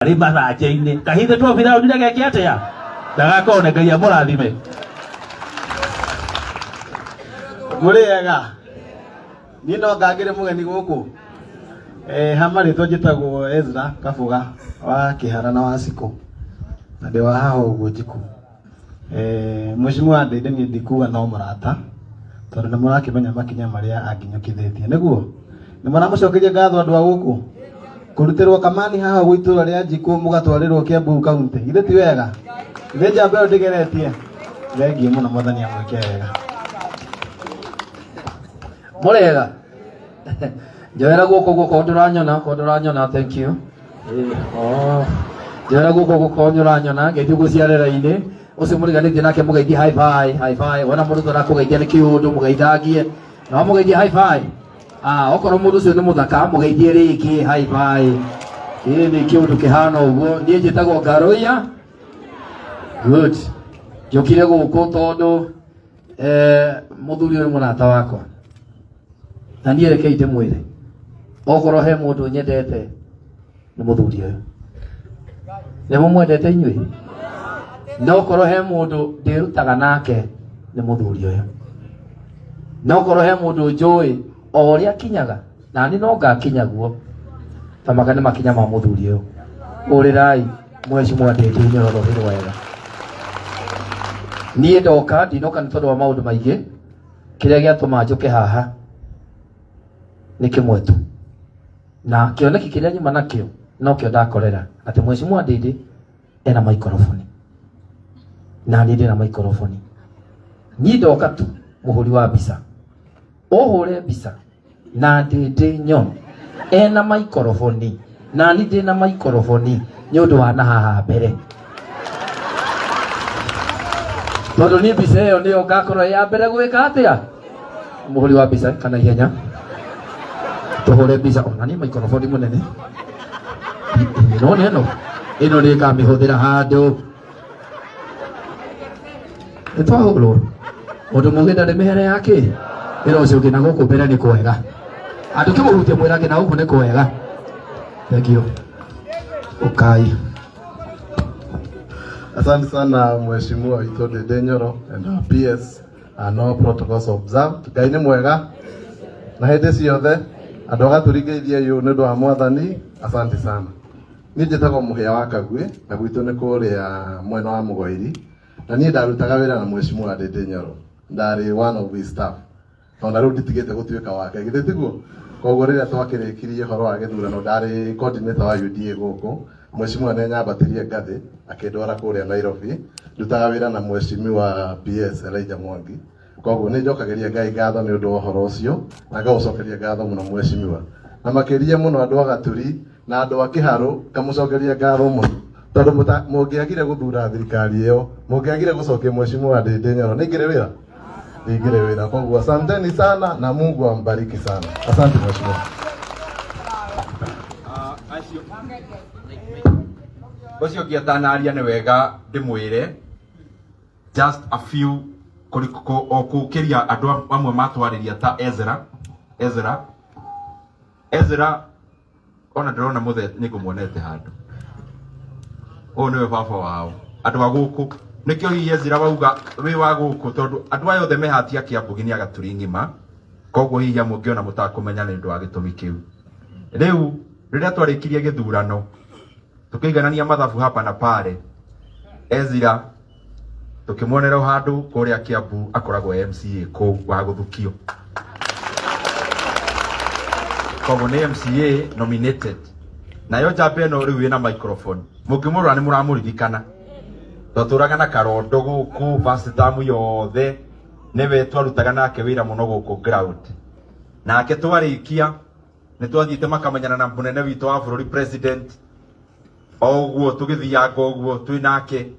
Arĩ mathanjĩ-inĩ kahithe two Firaũni geke atĩa ndagakone. Ngai amũrathime. Mũrĩega, niĩ no ngangĩre mũgeni gũkũ. Ha marĩtwa njĩtagwo Ezra Kabuga wa Kĩhara na wa Cikũ, na ndĩ wa haha ũguo Njikũ. Mheshimiwa Ndĩndĩ, niĩ ndikuga no mũrata, tondũ nĩ mũrakĩmenya makinya marĩa anginyũkithĩtie, nĩguo nĩ mũramũcokeria ngatho andũ a gũkũ kũrutĩrwo kamani haha ũguo itũra rĩa Njikũ mũgatwarĩrwo Kiambu County. Githĩ ti wega? Githĩ njamba ĩyo ndĩgeretie? Thengiũ mũno, mwathani amwĩke wega. Mũrĩega, njoera guoko guoko ndũranyona ko ndũranyona. Thank you. Oh. Njoera guoko guoko nĩũranyona. Ngeithio guo cia rĩera-inĩ. Ũcio mũriganĩtie nake mũgeithie high five, high five. Wona mũndũ tũrakũgeithia nĩ kĩũndũ, mũgeithangie na wamũgeithia high five. Ah, okorwo mũndũ ũcio nĩ mũthaka, mũgeithie rĩngĩ high five. Ĩĩ, nĩ kĩũndũ kĩhana ũguo. Niĩ njĩtagwo Ngaroia. Good. Njũkire gũkũ tondũ mũthuri ũyũ nĩ mũrata wakwa, na niĩ rekei ndĩmwĩre, okorwo he mũndũ nyendete nĩ mũthuri ũyũ. Nĩ mũmwendete inyuĩ? Na okorwo he mũndũ ndĩrutaga nake nĩ mũthuri ũyũ. Na okorwo he mũndũ njũĩ o ũrĩa akinyaga, na niĩ no ngakinya guo, tamaka nĩ makinya ma mũthuri ũyũ. Ũrĩrai mheshimiwa Ndĩndĩ Nyororo wega. Niĩ ndoka, ndinoka nĩ tondũ wa maũndũ maingĩ. Kĩrĩa gĩatũma njũke haha nĩ kĩmwe tu, na kĩoneki kĩrĩa nyuma nakĩo nokĩo ndakorera atĩ mheshimiwa Ndĩndĩ ena maikoroboni na niĩ ndĩna maikoroboni. Niĩ ndoka tu mũhũri wa mbica, ũhũre mbica na Ndĩndĩ Nyono ena maikoroboni na niĩ ndĩna maikoroboni, nĩ ũndũ wa na haha mbere, tondũ niĩ mbica ĩyo nĩyo ngakorwo ya mbere gwĩka atĩa. Mũhũri wa mbica, kana ihenya tũhũre mbica ona niĩ maikoroboni mũnene ĩno nĩ ĩno ĩno nĩ ngamĩhũthĩra handũ. Nĩ twahũrwo mũndũ mũgĩ ndarĩ mĩhere yake ĩra ũcio ũngĩ na gũkũ mbere nĩ kwega. Andũ kĩmũhutie mwĩrage na gũkũ nĩ kwega. Thank you. Ũkai. Asante sana, Mheshimiwa witũ Ndĩndĩ Nyoro and our PS and all protocols observed. Ngai nĩ mwega na hĩndĩ ciothe. Andũ agatũringĩirie yũ nĩ ũndũ wa mwathani. Asante sana. Niĩ njĩtagwo Mũhĩa wa Kaguĩ na gwitũ nĩ kũrĩa mwena wa Mũgoiri, na niĩ ndarutaga wĩra na Mheshimiwa Ndĩndĩ Nyoro, ndarĩ one of his staff ona rĩu nditigĩte gũtuĩka wake, githĩ tiguo? Koguo rĩrĩa twakĩrĩkirie ũhoro wa gĩthurano, ndarĩ coordinator wa UDA gũkũ. Mheshimiwa nĩ nyambatĩrie ngathĩ akĩndwara kũrĩa Nairobi, ndutaga wĩra na Mheshimiwa PS Elijah Mwangi. Koguo nĩ njokagĩria Ngai ngatho nĩ ũndũ wa ũhoro ũcio, na ngagũcokeria ngatho mũno Mheshimiwa, na makĩria mũno andũ a Gaturi na andũ a Kĩharũ, ngamũcokeria ngatho mũno, tondũ mũngĩagire gũthura thirikari ĩyo, mũngĩagire gũcokia Mheshimiwa Ndĩndĩ Nyoro, nĩ ingĩrĩ wĩra ndingĩrĩ wĩra. Koguo asanteni sana na Mungu ambariki sana. Asante, Mheshimiwa. Acio ũcio ũngĩ atanaria, nĩ wega ndĩmwĩre just a few o kũkĩria andũ amwe matwarĩria ta Ezra. Ezra, Ezra, ona ndĩrona mũthe nĩ ngũmuonete handũ. Ũyũ nĩwe baba wao, andũ a gũkũ. Nĩkĩo hihi Ezra wauga wĩ wa gũkũ, tondũ andũ aya othe mehatia Kĩambugi nĩ agaturi ng'ima. Koguo hihi amwe ũngĩona mũtakũmenya nĩ ũndũ wa gĩtũmi kĩu. Rĩu rĩrĩa twarĩkirie gĩthurano, tũkĩiganania mathabu hapa na pale, Ezra tũkĩmuonera o handũ kũrĩa Kiambu akoragwo MCA kũu wa gũthukio. Koguo nĩ MCA nominated. Nayo njamba ĩno rĩu ĩna microphone, mũngĩmũrora nĩ mũramũririkana. Twatũraga na Karondo gũkũ first term yothe, nĩwe twarutaga nake wĩra mũno gũkũ ground. Nake twarĩkia nĩ twathiĩte makamenyana na mũnene witũ wa bũrũri, president, o ũguo tũgĩthianga ũguo twĩ nake.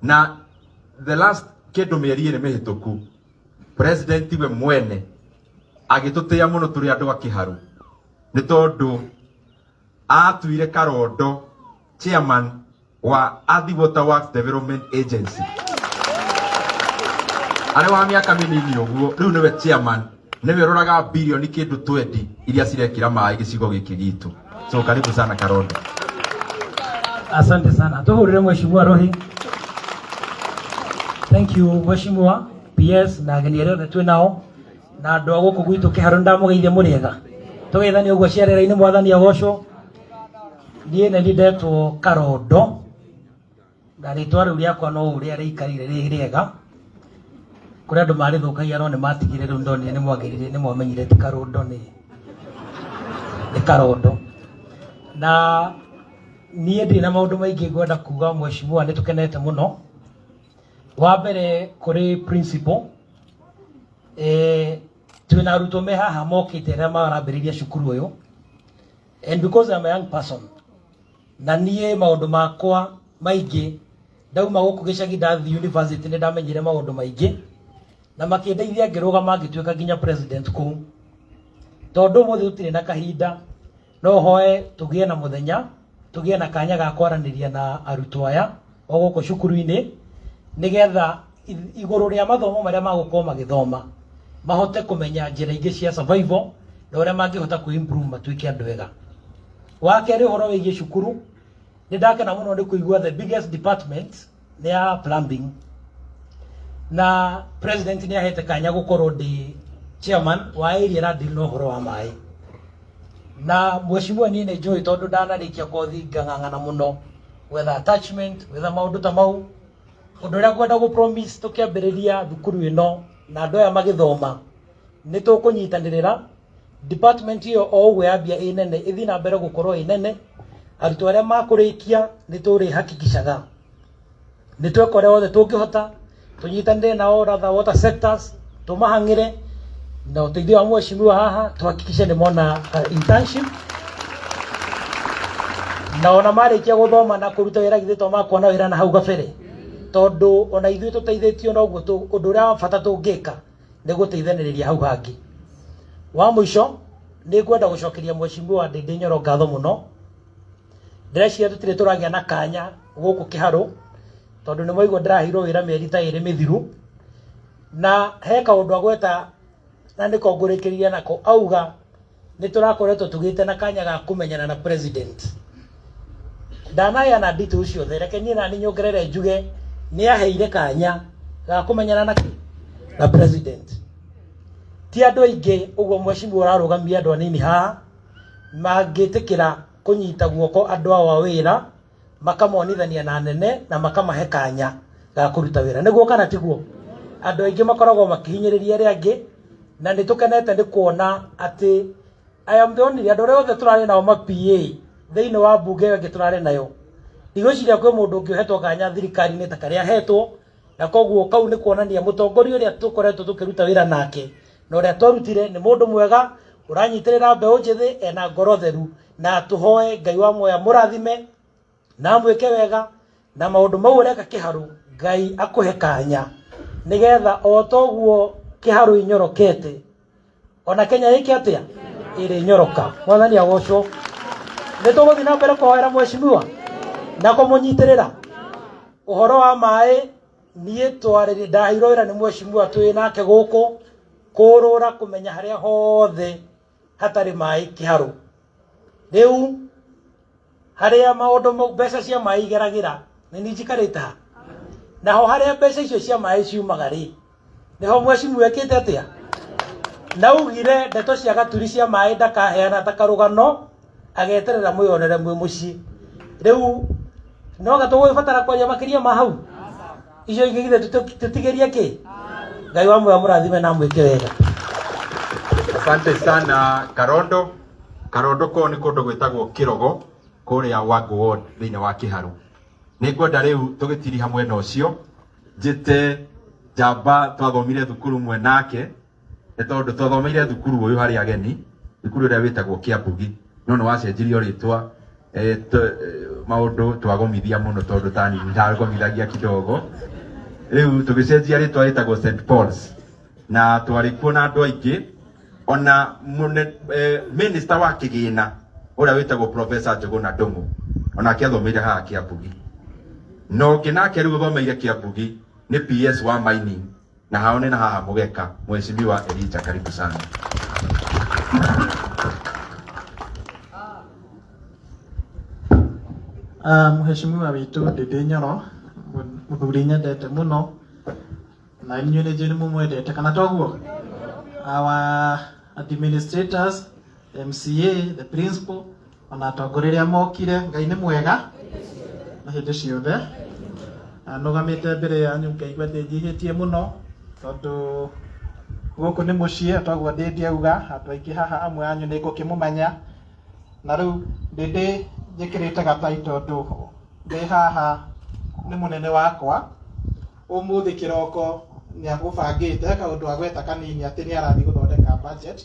Na the last kĩndũ mĩeri 2 mĩhĩtũku, president we mwene agĩtũtĩa mũno tũrĩ andũ a Kĩharũ, nĩ tondũ atuire Karondo chairman wa Athi Water Works Development Agency. Arĩ wa mĩaka mĩnini ũguo, rĩu nĩwe chairman, nĩwe ũroraga bilioni kĩndũ 20 iria cirekĩra maĩ gĩcigo gĩkĩ gitũ. So karibu sana, Karondo. Asante sana. Tuhurire Mheshimiwa Rohi. Thank you Mheshimiwa PS na ageni arĩa othe twĩ nao na andũ a gũkũ gwitũ kĩharo ndamũgeithia mũrĩ ega. Tũgeithanie ũguo ciarĩra-inĩ mwathani agocwo. Niĩ nĩ ndetwo Karondo na rĩtwa rĩu rĩakwa no ũrĩa rĩikarire rĩ rĩega. Kũrĩ andũ marĩthũkagia no nĩ matigire rĩu ndonire nĩ mwagĩrire nĩ mwamenyire ti Karondo nĩ nĩ Karondo. Na niĩ ndirĩ na maũndũ maingĩ ngwenda kuga mheshimiwa nĩ tũkenete mũno. Wa mbere kũrĩ principal eh, twĩna arutwo me haha mokĩte arĩa marambĩrĩria cukuru ũyũ and because I'm a young person na niĩ maũndũ makwa maingĩ ndauma gũkũ gĩcagi ndathiĩ university nĩ ndamenyire maũndũ maingĩ na makĩndeithia ngĩrũgama ngĩtuĩka nginya president kũu tondũ ũmũthĩ tũtirĩ na kahinda no hoe tũgĩe na mũthenya tũgĩe na kanya ga kwaranĩria na arutwo aya o gũkũ cukuru-inĩ nĩgetha igũrũ rĩa mathomo marĩa magũkorwo magĩthoma mahote kũmenya njĩra ingĩ cia survival na ũrĩa mangĩhota kwĩ improve matuĩke andũ ega. Wa kerĩ ũhoro wĩgiĩ cukuru nĩ ndakena mũno nĩ kũigua the biggest department nĩ ya plumbing na president nĩ ahete kanya gũkorwo ndĩ chairman wa area ĩra deal na ũhoro wa maĩ na mheshimiwa niĩ nĩ njũĩ tondũ ndanarĩkia kothi ngang'ang'ana mũno gwetha attachment gwetha maũndũ ta mau ũndũ ũrĩa ngwenda gũ promise tũkĩambĩrĩria thukuru ĩno na andũ aya magĩthoma nĩ tũkũnyitanĩrĩra department ĩyo o ũguo yambia ĩ nene ĩthiĩ na mbere gũkorwo ĩ nene arutwo arĩa makũrĩkia nĩ tũrĩ hakikishaga nĩ tweka ũrĩa wothe tũngĩhota tũnyitanĩre nao rather water sectors tũmahang'ĩre na ũteithio wa mheshimiwa haha tuhakikishe nĩ mona internship na ona marĩkia gũthoma na kũruta wĩra githĩ to makuona wĩra na hau gabere tondũ ona ithuĩ tũteithĩtio noguo ũndũ ũrĩa wa bata tũngĩka nĩ gũteithanĩrĩria hau hangĩ. Wa mũico nĩ ngwenda gũcokeria mheshimiwa Ndindi Nyoro ngatho mũno. Ndĩreciria tũtirĩ tũragĩa na kanya gũkũ kĩharũ tondũ nĩ mwaigua ndĩraheirwo wĩra mĩeri ta ĩrĩ mĩthiru na he kaũndũ agweta na nĩko ngũrĩkĩrĩria nako auga nĩ tũrakoretwo tũgĩte na kanya ga kũmenyana na president. Ndanaheana details ciothe, reke niĩ nani nyongerere njuge nĩ aheire kanya ga kũmenyana na kĩ na president. Ti andũ aingĩ ũguo mheshimiwa ũrarũgamia andũ anini haha mangĩtĩkĩra kũnyita guoko andũ ao a wĩra makamonithania na nene na makamahe kanya ga kũruta wĩra. Nĩguo kana tiguo? Andũ aingĩ makoragwo makĩhinyĩrĩria arĩa angĩ na nĩ tũkenete nĩ kuona atĩ I am the only andũ arĩa othe tũrarĩ nao ma PA thĩinĩ wa mbunge ĩyo ĩngĩ tũrarĩ nayo ndigwĩciria kwĩ mũndũ ũngĩ ũhetwo kanya thirikari-inĩ ta karĩa ahetwo na koguo kau nĩ kuonania mũtongoria ũrĩa tũkoretwo tũkĩruta wĩra nake na ũrĩa twarutire nĩ mũndũ mwega ũranyitĩrĩra mbeũ njĩthĩ ena ngoro theru na tũhoe Ngai wa muoya mũrathime na amwĩke wega na maũndũ mau ũreka kĩharũ Ngai akũhe kanya nĩgetha o toguo kĩharũ inyorokete ona Kenya ĩke atĩa ĩrĩ nyoroka. Mwathani agocwo. Nĩ tũgũthiĩ na mbere kũhoera mheshimiwa na kũmũnyitĩrĩra ũhoro wa maĩ. Niĩ twarĩ ndaheirwo wĩra nĩ mheshimiwa twĩ nake gũkũ kũrũra kũmenya harĩa hothe hatarĩ maĩ kĩharũ. Rĩu harĩa maũndũ mbeca cia maĩ igeragĩra nĩ niĩ njikarĩte ha naho harĩa mbeca icio cia maĩ ciumaga rĩ nĩho mheshimiwa ekĩte atĩa naugire ndeto cia gaturi cia maĩ ndakaheana ta karũgano ageterera mwĩyonere mwĩ mũciĩ. Rĩu no ga tũgũgĩbatara kwaria makĩria ma hau icio ingĩ githĩ tũtigĩrie kĩ. Ngai wa muoyo mũrathime na mwĩke wega. Asante sana Karondo. Karondo kũu nĩ kũndũ gwĩtagwo Kĩrogo kũrĩa Wangu Ward thĩinĩ wa Kĩharũ. Nĩ ngwenda rĩu tũgĩtiriha mwena ũcio njĩte njamba twathomire thukuru mwe nake nĩ tondũ twathomeire thukuru ũyũ harĩ ageni thukuru ĩrĩa wĩtagwo Kĩambugi no nĩ wacenjirio rĩtwa maũndũ twagomithia mũno tondũ tani ndagomithagia kidogo rĩu tũgĩcenjia rĩtwa rĩtagwo St Paul's na twarĩ kuo na andũ aingĩ ona minister wa kĩgĩna ũrĩa wĩtagwo Professor Njuguna Ndung'u onake athomeire haha Kĩambugi na ũngĩ nake rĩu ũthomeire Kĩambugi nĩ PS wa mining na hao nĩ na haha mũgeka Mheshimiwa Elijah, karibu sana. Mheshimiwa witũ Ndĩndĩ Nyoro, mũthuri nyendete mũno na inyuĩ nĩ njũĩ nĩ mũmwendete kana toguo? Our administrators, MCA, the principal, ona atongoria arĩa mokire, Ngai nĩ mwega na hĩndĩ ciothe. Nũgamĩte mbere yanyu ngaigua ndĩnjihĩtie mũno tondũ gũkũ nĩ mũciĩ toguo Ndĩndĩ auga, andũ aingĩ haha amwe anyu nĩ ngũkĩmũmenya. Na rĩu Ndĩndĩ njĩkĩrĩte gatai tondũ ndĩ haha nĩ mũnene wakwa. Ũmũthĩ kĩroko nĩ agũbangĩte he kaũndũ agweta kanini atĩ nĩ arathiĩ gũthondeka budget.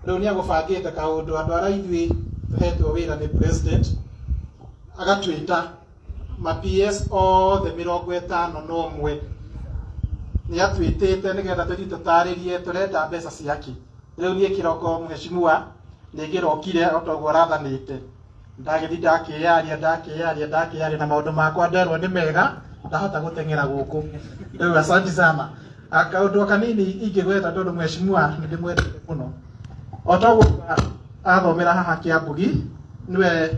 Rĩu nĩ agũbangĩte kaũndũ andũ arĩa ithuĩ tũhetwo wĩra nĩ president agatwĩta ma PS othe 51 nĩ atwĩtĩte nĩgetha tũthiĩ tũtarĩrie tũrenda mbeca ciake. Rĩu niĩ kĩroko mheshimiwa nĩ ngĩrokire o ta ũguo arathanĩte, ndagĩthiĩ ndakĩyaria ndakĩyaria ndakĩyaria na maũndũ makwa nderwo nĩ mega, ndahota gũteng'era gũkũ. Rĩu asante sana. Kaũndũ kanini ingĩgweta tondũ mheshimiwa nĩ ndĩmwendete mũno, o ta ũguo athomera haha Kĩambugi, nĩwe